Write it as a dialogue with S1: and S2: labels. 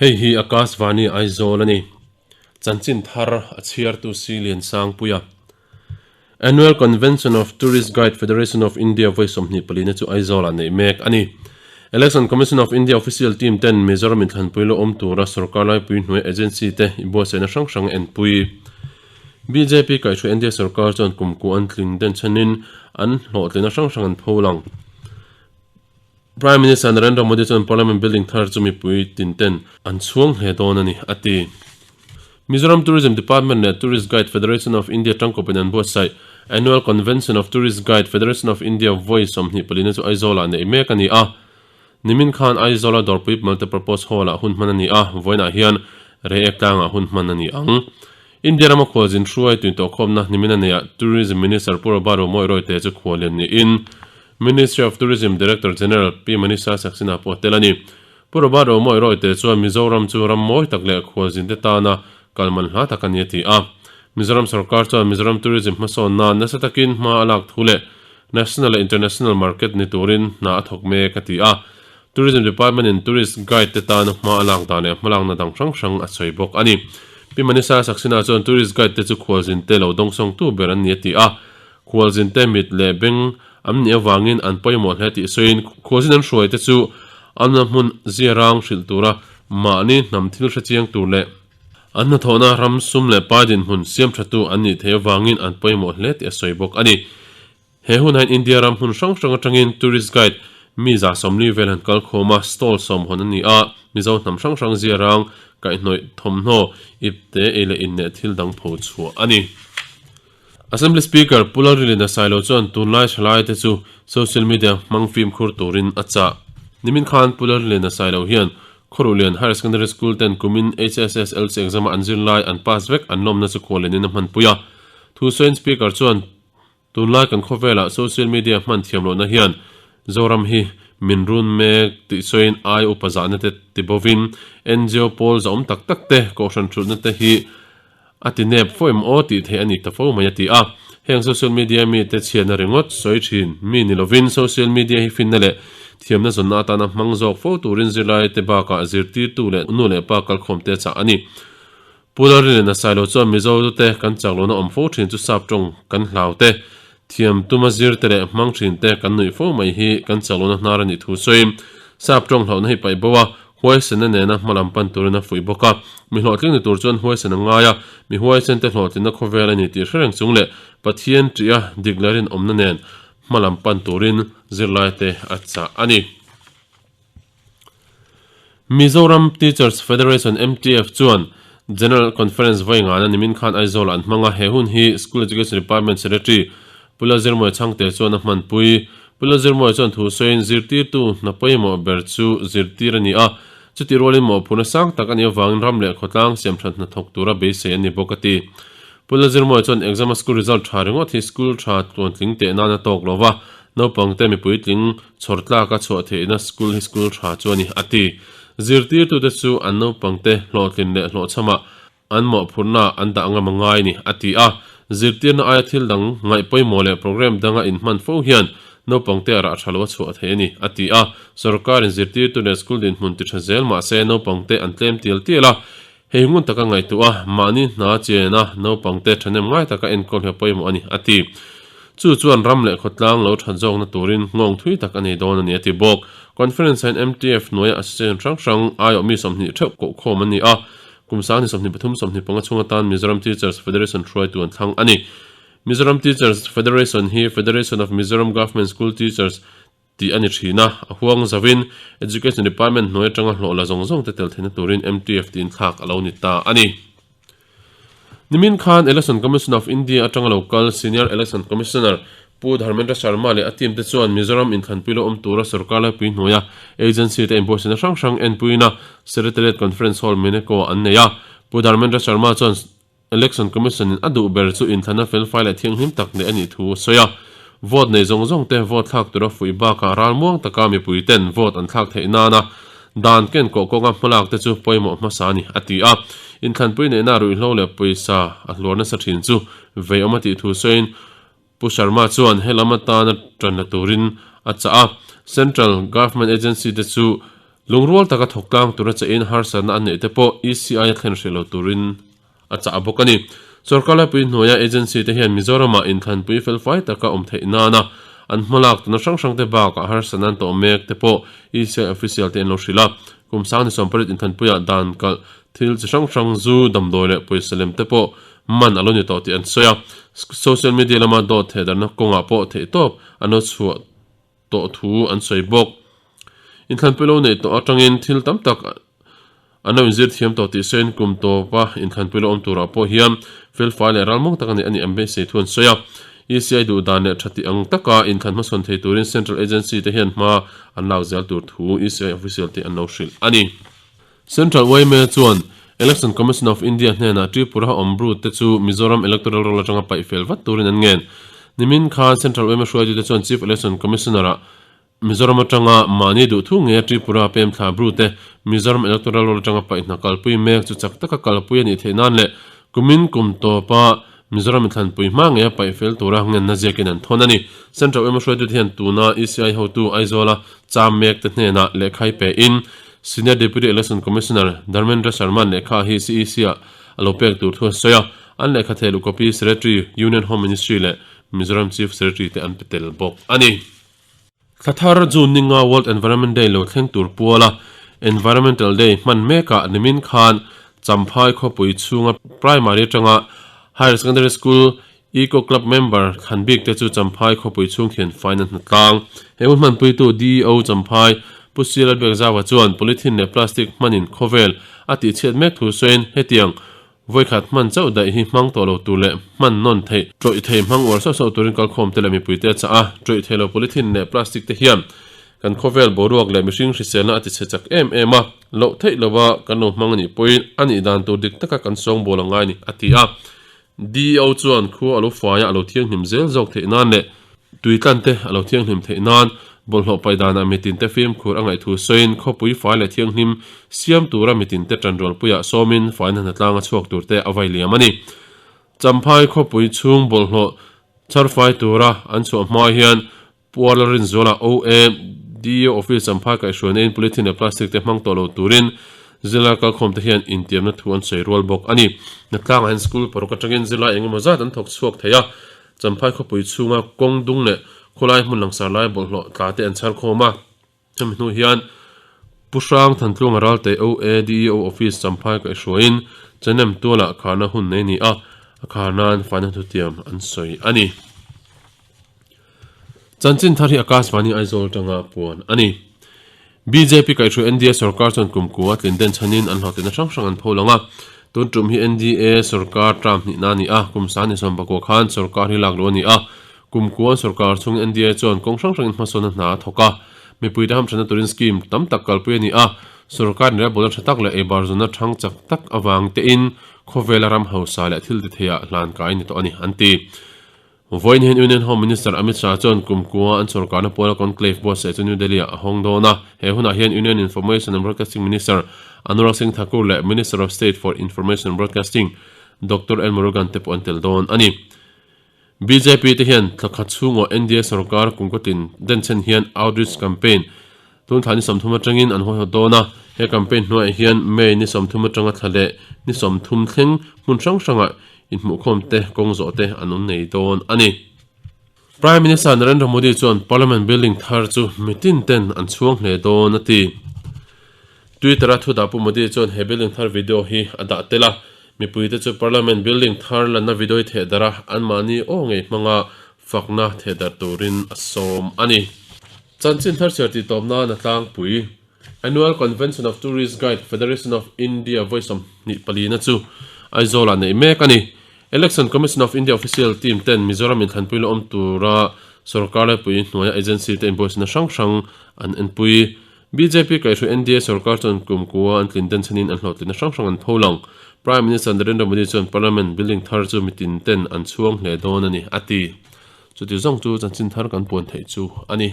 S1: Hei hi Akashvani Aizawl a ni. Chanchin thar a chhiartu si Liansangpuia. Annual Convention of Tourist Guide Federation of India vawi 24 na chu Aizawl ah neih mek a ni. Election Commission of India official team ten Mizoram inthlanpui lo awm tura sorkar laipui hnuai agency te i buatsaihna hrang hrang a enpui. Bjp kaihhruai India sorkar chuan kum kuah an tling den chhanin an hlawhtlina hrang hrang an pholang. Prime Minister Narendra Modi chuan Parliament building thar chu mipui tin ten an chhuang hle dawn a ni, a ti. Mizoram Tourism Department leh Tourist Guide Federation of India tangkawpin an buatsaih Annual Convention of Tourist Guide Federation of India vawi 24 na chu Aizawl-ah neih mek a ni a. Nimin khan Aizawl-a Dawrpui Multipurpose Hall-ah hun hman a ni a, vawiinah hian Reiek tlangah hun hman a ni ang. India rama khualzin hruai tuintawhkhawmna nimin a neihah Tourism Minister Pu Robert Romawih Royte chu khuallian niin Ministry of Tourism Director General Pi Manisha Saxena pawh a tel a ni. Pu Robert Romawih Royte chuan Mizoram chu ram mawi tak leh khualzinte tana kal man hla tak a ni a ti a. Mizoram sorkar chuan Mizoram Tourism hmasawn nan nasa takin hma a lak thu leh National leh International market ni turin hna a thawk mek a ti a. Tourism Department in Tourist Guide te tana hma a lak dan leh hmalakna dang hrang hrang a sawi bawk a ni. Pi Manisha Saxena chuan Tourist Guide te chu khualzin te lo dawngsawng tu ber an ni a ti a. Khualzin te mit leh beng an nih avangin an pawimawh hle tih sawiin khualzin an hruai te chu an hmun ziarang hrilh tura mahni hnam thil hrechiang tur leh an hnathawhna ram sum leh pai dinhmun siam thatu an nih theih avangin an pawimawh hle tih a sawi bawk a ni. He hunah hian India ram hmun hrang hrang atangin tourist guide mi 40 vel han kal khawm a, stall sawm hawn a ni a, Mizo hnam hrang hrang ziarang, kaihhnawih, thawmhnaw, ipte, ei leh in leh thil dang pho chhuah a ni. Assembly Speaker Pu Lalrilina Sailo chuan tunlai thalai te chu social media hmang fimkhur turin a chah. Nimin khan Pu Lalrilina Sailo hian Khawruhlian Higher Secondary School ten kumin HSSLC exam a an zirlai an pass vek an lawmna chu khuallianin a hmanpui a. Thusawiin Speaker chuan Tunlai kan khawvelah social media hman thiam lohna hian Zoram hi min run mek tih sawiin ai upa zahna te ti bovin NGO pawl zahawm tak tak te kohhran thutna te hi a ti nep fo em aw tih theih a ni ta fo mai a ti a. Heng social media mite chhiatna ringawt sawi thin mi ni lovin social media hi finna leh thiamna zawnna atana hmang zawk fo turin zirlai te bakah zirtirtu leh nu leh pa kalkhawm te a chah a ni. Pu Lalrinena Sailo chuan Mizo te kan chak lohna awm fo thin chu sap tawng kan hlau te, thiam tuma zir te leh hmang thin te kan nuih fo mai hi kan chak lohna hnar a nih thu sawiin sap tawng hlauhna hi paih bo a, huaisenna nena hma lam pan turin a fuih bawk a. Mi hlawhtling ni tur chuan huaisen a ngai a, mi huaisen te hlawhtlinna khawvel a ni tih hre reng chung leh Pathian ṭih a dik leh rinawmna nen hma lam pan turin zirlai te a chah a ni. Mizoram Teachers Federation, MTF, chuan General Conference vawi ngana nimin khan Aizawl-ah an hmang a, he hun hi School Education Department Secretary Pu Lalzirmawia Chhangte chuan a hmanpui. Pu Lalzirmawia chuan thu sawiin zirtirtu hna pawimawh ber chu zirtir a ni a, chutih rualin mawhphurhna sang tak a nih avangin ram leh khawtlang siamthat hna thawk tura beisei a ni bawk a ti. Pu Lalzirmawia chuan exam-a school result tha ringawt hi school tha tluantling teh nan a tawk lo va, naupangte mipuitling Chhawr tlak a chhuah theihna school hi school tha chu a ni, a ti. Zirtirtute chu an naupangte hlawhtlin leh hlawhchhamah an mawhphurhna an dah ngam a ngai a ni, a ti a. Zirtirna aia thil dang ngaih pawimawh leh programme danga inhman fo hian naupangte a rah tha lo a chhuah thei a ni, a ti a. Sorkarin zirtirtu leh school dinhmun ti tha zel mah se naupangte an tlem tial tial a, hei ngun taka ngaihtuah a, mahni hna chena naupangte thahnem ngai taka enkawl hi a pawimawh a ni, a ti. Chu chuan ram leh khawtlang lo that zawkna turin nghawng thui tak a nei dawn a ni, a ti bawk. Conference hian MTF hnuaia association hrang hrang aiawh mi 20 theuh kohkhawm an ni a, kum 2023 25 chhung atan Mizoram Teachers Federation hruaitu an thlang a ni. Mizoram Teachers Federation hi Federation of Mizoram Government School Teachers tih a ni thin a, a huang zauhin Education Department hnuai atanga hlawh la zawng zawng te tel theihna turin MTF tiin thlak a lo ni ta a ni. Nimin khan Election Commission of India atanga lo kal Senior Election Commissioner Pu Dharmendra Sharma leh a team te chuan Mizoram inthlanpui lo awm tura sorkar laipui hnuaia agency te inbuatsaihna hrang hrang enpuina Secretariat Conference Hall Meneko an nei a. Pu Dharmendra Sharma chuan Election Commission in a duh ber chu inthlana felfai leh thianghlim tak neih a nih thu a sawi a. Vote nei zawng zawng te vote thlak tura fuih bakah ralmuang taka mipui ten vote an thlak theih nana dan ken kawh kawnga hmalak te chu pawimawh hmasa a ni, a ti a. Inthlanpui neihna ruihhlo leh pawisa a hluar nasa thin chu veiawm a tih thu sawiin Pu Sharma chuan helam atana tan la turin a chah a. Central Government Agency te chu. Lungrual taka thawk tlang tura chahin harsatna an neih te pawh ECI a thlen hreh lo turin a chah bawk a ni. Sorkar laipui hnuaia agency te hian Mizoramah inthlanpui felfai taka awm theih nana an hmalak tuna hrang hrang te bakah harsatna an tawh mek te pawh ECI official te an lo hrilh a. Kum sang ni 80 inthlanpuiah dan kalh thil chi hrang hrang zu, damdawi leh pawisa lem te pawh man a lo ni tawh tih an sawi a. Social media lama dawt thehdarhna kawngah pawh theihtawp an lo chhuah tawh thu an sawi bawk. Inthlanpui lo neih tawh atangin thil tam tak an lo inzir thiam tawh tih sawiin kum tawpa inthlanpui lo awm turah pawh hian felfai leh ralmuang tak a nih a nih an beisei thu an sawi a. ECI duh dan leh tha tih ang taka inthlan hmasawn thei turin Central Agency te hian hma an lak zel tur thu ECI official te an lo hrilh a ni. Central yma chuan Election Commission of India hnenah Tripura awm bru te chu Mizoram Electoral Roll atanga paih fel vat turin an ngen. Nimin khan Central yma hruaitute chuan Chief Election Commissioner-ah Mizoram atanga mahni duhthu ngeia Tripura pemthla bru te Mizoram Electoral Roll atanga paih hna kalpui mek chu chak taka kalpui a nih theih nan leh kumin kum tawpa Mizoram inthlanpui hma ngeia paih fel tura ngenna ziakin an thawn a ni. Central yma hruaitute hian tuna ECI hotu Aizawla cham mek te hnenah lehkhai pe in Senior Deputy Election Commissioner Dharmendra Sharma lehkha hi CEC-ah a lo pek tur thu a sawi a, an lehkha theh luh copy Secretary, Union Home Ministry leh Mizoram Chief Secretary te an pe tel bawk a ni. Thla thar June ninga World Environment Day lo thleng tur puala Environmental Day hman mekah nimin khan Champhai khawpui chhunga Primary atanga Higher Secondary School Eco Club member thlan bik te chu Champhai khawpui chhung thian fain an hnatlang. He hun hmanpuitu DEO Champhai Pu Sir Lalbiakzaua chuan polythene leh plastic hmanin khawvel a tihchhiat mek thu sawiin hetiang Vawikhat hman chauh daih hi hmang tawh lo tur leh hman nawn theih tawih thei hmang uar sauh sauh turin kalkhawm te leh mipuite a chah a, tawih thei lo polythene leh plastic te hian kan khawvel boruak leh mihring hriselna a tichhe chak em em a, loh theih lova kan lo hmang a nih pawhin a nih dan tur dik taka kan sawngbawl a ngai a ni, a ti a. DEO chuan khua a lo fai a, a lo thianghlim zel zawk theih nan leh Tuitlan te a lo thianghlim theih nan bawlhhlawh paih danah mitin te fimkhur a ngaihthu sawiin khawpui fai leh thianghlim siam tura mitin te tanrualpuiah sawmin faina hnatlang a chhuak tur te a vai liam a ni. Champhai khawpui chhung bawlhhlawh chhar fai tura an chhuah hma hian Puala Rinzuala OA DEO Office Champhai kaihhruaina in polythene leh plastic te hmang tawh lo turin zirlai kalkhawm te hian intiamna thu an sawi rual bawk a ni. Hnatlangah hian school paruk atangin zirlai engemaw zat an thawk chhuak thei a, Champhai khawpui chhunga kawng dung leh khawlai hmun langsar lai bawlhhlawh tla te an chhar khawm a. Hemi hnu hian Pu Hrang Thantluanga Ralte OADEO Office Champhai kaihhruaiin Chenem tualah kharna hun nei ni a, a khar nan faina thutiam an sawi a ni. Chanchin thar hi Akashvani Aizawl atanga puan a ni. Bjp kaihhruai NDA sorkar chuan kum kua tlin den chhanin an hlawhtlinna hrang hrang an pho lang a. Tun tum hi NDA sorkar term hnihna a ni a, kum sang ni 19 khan sorkar hi lak luh a ni a. Kum kua sorkar chhungin NDA chuan kawng hrang hrangin hmasawnna hna a thawk a. Mipuite hamthanna turin scheme tam tak kalpui a ni a. Sorkar inrelbawlna tha tak leh eibarzawna thang chak tak avang tein khawvela ram hausa leh thil titheiah hlan kai a ni tawh a ni, an ti. Vawiin hian Union Home Minister Amit Shah chuan kum kua an sorkarna puala conclave buatsaih chu New Delhi-ah a hawng dawn a. He hunah hian Union Information and Broadcasting Minister Anurag Singh Thakur leh Minister of State for Information and Broadcasting Doctor L Murugan te pawh an tel dawn a ni. Bjp te hian thla khat chhungaw NDA sorkar kum kawtin denchhen hian outreach campaign tun thla ni 30 atangin an hawihaw dawn a. He campaign hnuaiah hian May ni 30 atanga thla leh ni 30 thleng hmun hrang hrangah Inhmuhkhawm te, kawng zawh te an awm nei dawn a ni. Prime Minister Narendra Modi chuan Parliament building thar chu mitin ten an chhuang hle dawn a ti. Twitter-a thu dah Pu Modi chuan he building thar video hi a dah tel a, mipuite chu Parliament building thar lanna video hi thehdarh a, anmahni aw ngei hmanga fakna thehdarh turin a sawm a ni. Chanchin thar chhiar tih tawp nan a tlangpui. Annual Convention of Tourist Guide Federation of India vawi 24 na chu Aizawl-ah neih mek a ni. Election Commission of India official team ten Mizoram inthlanpui la awm tura sorkar laipui hnuaia agency te inbuatsaihna hrang hrang an enpui. Bjp kaihhruai NDA sorkar chuan kum kua an tlin den chhanin an hlawhtlinna hrang hrang an pho lang. Prime Minister Narendra Modi chuan Parliament building thar chu mitin ten an chhuang hle dawn a ni, a ti. Chuti zawng chu chanchin thar kan puan theih chu a ni.